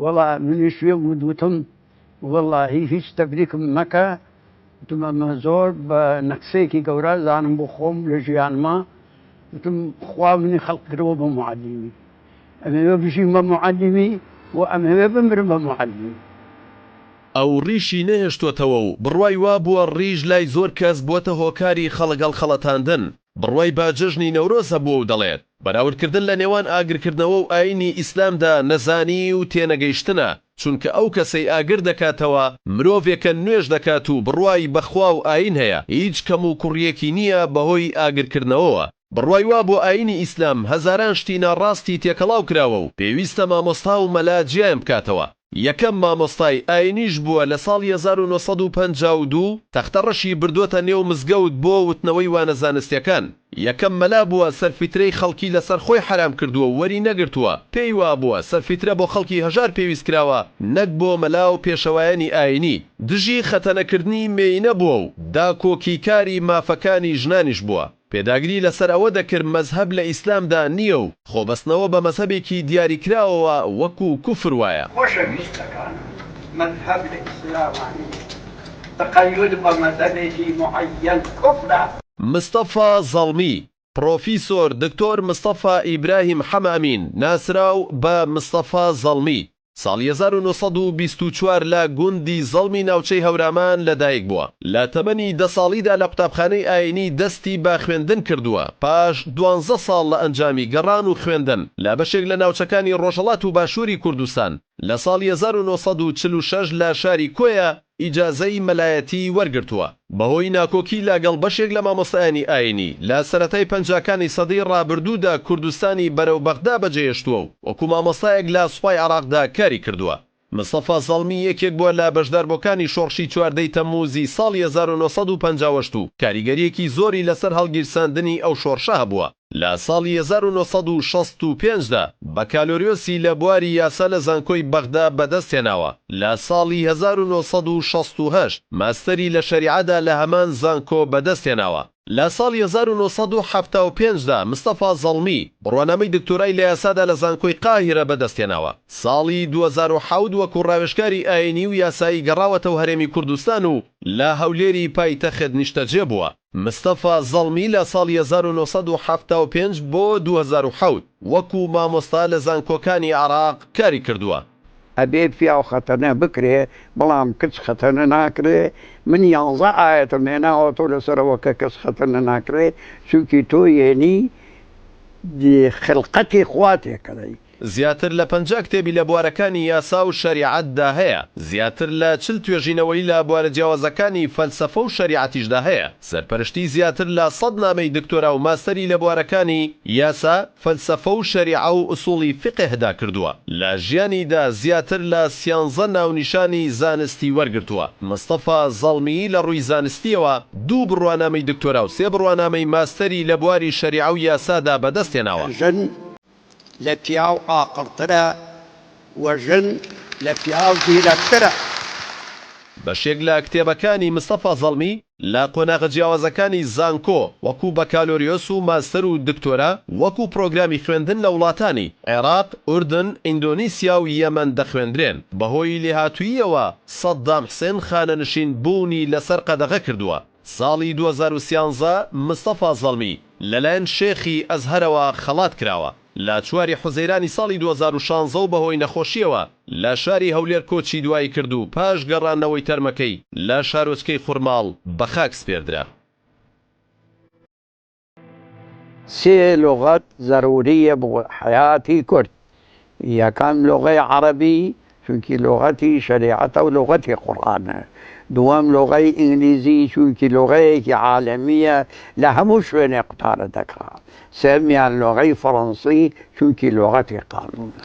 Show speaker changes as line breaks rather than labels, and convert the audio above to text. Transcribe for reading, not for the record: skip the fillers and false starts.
وەڵا منیش پێم وت وتم وەڵاهی هیچ تەبریکم مەکە وتم ئەمە زۆر بە نەقسێکی گەورە زانم بۆ خۆم لە ژیانما وتم خوا منی خەڵق کردووە بە معەلیمی ئەمەوێ بژیم بە معەلیمی و ئەمەوێ بمرم بە معەلیمی.
ئەو ڕیشی نەهێشتۆتەوە و بڕوای وابووە ڕیش لای زۆر کەس بووەتە هۆکاری خەڵک هەڵخەڵەتاندن، بڕوای بە جەژنی نەورۆز هەبووە و دەڵێت، بەراوردکردن لە نێوان ئاگرکردنەوە و ئایینی ئیسلامدا نەزانی و تێنەگەیشتنە، چونکە ئەو کەسەی ئاگر دەکاتەوە مرۆڤێکە نوێژ دەکات و بڕوای بە خوا و ئایین هەیە، هیچ کەموکوڕییەکی نییە بەهۆی ئاگرکردنەوەوە. بڕوای وابووە ئایینی ئیسلام هەزاران شتی ناڕاستی تێکەڵاو کراوە و پێویستە مامۆستا و مەلا جیایان بکاتەوە. یەکەم مامۆستای ئایینیش بووە لە ساڵی 1952 تەختە ڕەشی بردۆتە نێو مزگەوت بۆ وتنەوەی وانە زانستیەکان. یەکەم مەلا بووە سەرفیترەی خەڵکی لەسەر خۆی حەرام کردووە و وەری نەگرتووە، پێی وابووە سەرفیترە بۆ خەڵکی هەژار پێویست کراوە نەک بۆ مەلا و پێشەوایانی ئایینی. دژی خەتەنەکردنی مێینە بووە و داکۆکیکاری مافەکانی ژنانیش بووە. پێداگری لەسەر ئەوە دەکرد مەزهەب لە ئیسلامدا نییە و خۆبەستنەوە بە مەزهەبێکی دیاریکراوەوە وەکو کوفر وایە.
خۆشەویستەکانم مەزهەب لە ئیسلاما نییە، تەقەیود بە مەزهەبێکی موعەیەن کوفرە.
مستەفا زەڵمی، پڕۆفیسۆر دکتۆر مستەفا ئیبراهیم حەمەئەمین ناسراو بە مستەفا زەڵمی، ساڵی 1924 لە گوندی زەڵمی ناوچەی هەورامان لە دایک بووە. لە تەمەنی دە ساڵیدا لە قوتابخانەی ئایینی دەستی بە خوێندن کردووە، پاش دوانزە ساڵ لە ئەنجامی گەڕان و خوێندن لە بەشێک لە ناوچەکانی ڕۆژهەڵات و باشووری کوردستان، لە ساڵی 1946 لە شاری کۆیە ئیجازەی مەلایەتیی وەرگرتووە. بەهۆی ناکۆکی لە گەڵ بەشێک لە مامۆستایانی ئایینی، لە سەرەتای پەنجاکانی سەدەی ڕابردوودا کوردستانی بەرەو بەغدا بەجێهێشتووە و وەکو مامۆستایەک لە سوپای عێراقدا کاری کردووە. مستەفا زەڵمی یەکێک بووە لە بەشداربووەکانی شۆڕشی چواردەی تەممووزی ساڵی 1958 و کاریگەرییەکی زۆری لەسەر هەڵگیرساندنی ئەو شۆڕشە هەبووە. لە ساڵی 1965 دا بەکالۆریۆسی لە بواری یاسا لە زانکۆی بەغدا بەدەستهێناوە، لە ساڵی 1968 ماستەری لە شەریعەدا لە هەمان زانکۆ بەدەستهێناوە. لە ساڵی 1975 دا مستەفا زەڵمی بڕوانامەی دکتۆرای لە یاسادا لە زانکۆی قاهیرە بەدەستهێناوە. ساڵی 2007 وەکو ڕاوێژکاری ئایینی و یاسایی گەڕاوەتەوە هەرێمی کوردستان و لە هەولێری پایتەخت نیشتەجێ بووە. مستەفا زەڵمی لە ساڵی 1975 بۆ 2007 وەکو مامۆستا لە زانکۆکانی عێراق کاری کردووە.
ئەبێ پیاو خەتەنە بکرێ بەڵام کچ خەتەنە ناکرێ من یانزە ئایەتم هێناوە تۆ لەسەرەوە کە کەس خەتەنە ناکرێ چونکی تۆ یێنی خلقەتی خوا تێکەڵی.
زیاتر لە 50 کتێبی لە بوارەکانی یاسا و شەریعەتدا هەیە، زیاتر لە 40 توێژینەوەی لە بوارە جیاوازەکانی فەلسەفە و شەریعەتیشدا هەیە، سەرپەرشتی زیاتر لە سەد نامەی دکتۆرا و ماستەری لە بوارەکانی یاسا، فەلسەفە و شەریعە و ئوسوڵی فیقهدا کردووە. لە ژیانیدا زیاتر لە سیانزە ناونیشانی زانستی وەرگرتووە. مستەفا زەڵمی لە ڕووی زانستییەوە دوو بڕوانامەی دکتۆرا و سێ بڕوانامەی ماستەری لە بواری شەریعە و یاسادا بەدەستهێناوە.
ژن لە پیاو عاقڵترە و ژن لە پیاو زیرەکترە.
بەشێک لە کتێبەکانی مستەفا زەڵمی لە قۆناغە جیاوازەکانی زانکۆ وەکو بەکالۆریۆس و ماستەر و دکتۆرا وەکو پرۆگرامی خوێندن لە وڵاتانی، عێراق، ئوردن، ئیندۆنیسیا و یەمەن دەخوێندرێن. بەهۆی لێهاتووییەوە سەدام حسێن خانەنشین بوونی لەسەر قەدەغە کردووە. ساڵی 2013 مستەفا زەڵمی لەلایەن شێخی ئەزهەرەوە خەڵات کراوە. لە چواری حوزەیرانی ساڵی 2016 و بەهۆی نەخۆشییەوە لە شاری هەولێر کۆچی دوایی کرد و پاش گەڕاندنەوەی تەرمەکەی لە شارۆچکەی خورماڵ بەخاک سپێردرا.
سێ لوغەت زەروریە بۆ حەیاتی کورد، یەکەم لوغەی عەڕەبی چونکی لوغەتی شەریعەتە و لوغەتی قورئانە، دووەم لوغەی ئینگلیزی چونکی لوغەیەکی عالەمیە لە هەموو شوێنێ قوتارە دەکا، سێمیان لوغەی فەڕەنسی چونکی لوغەتی قانونە.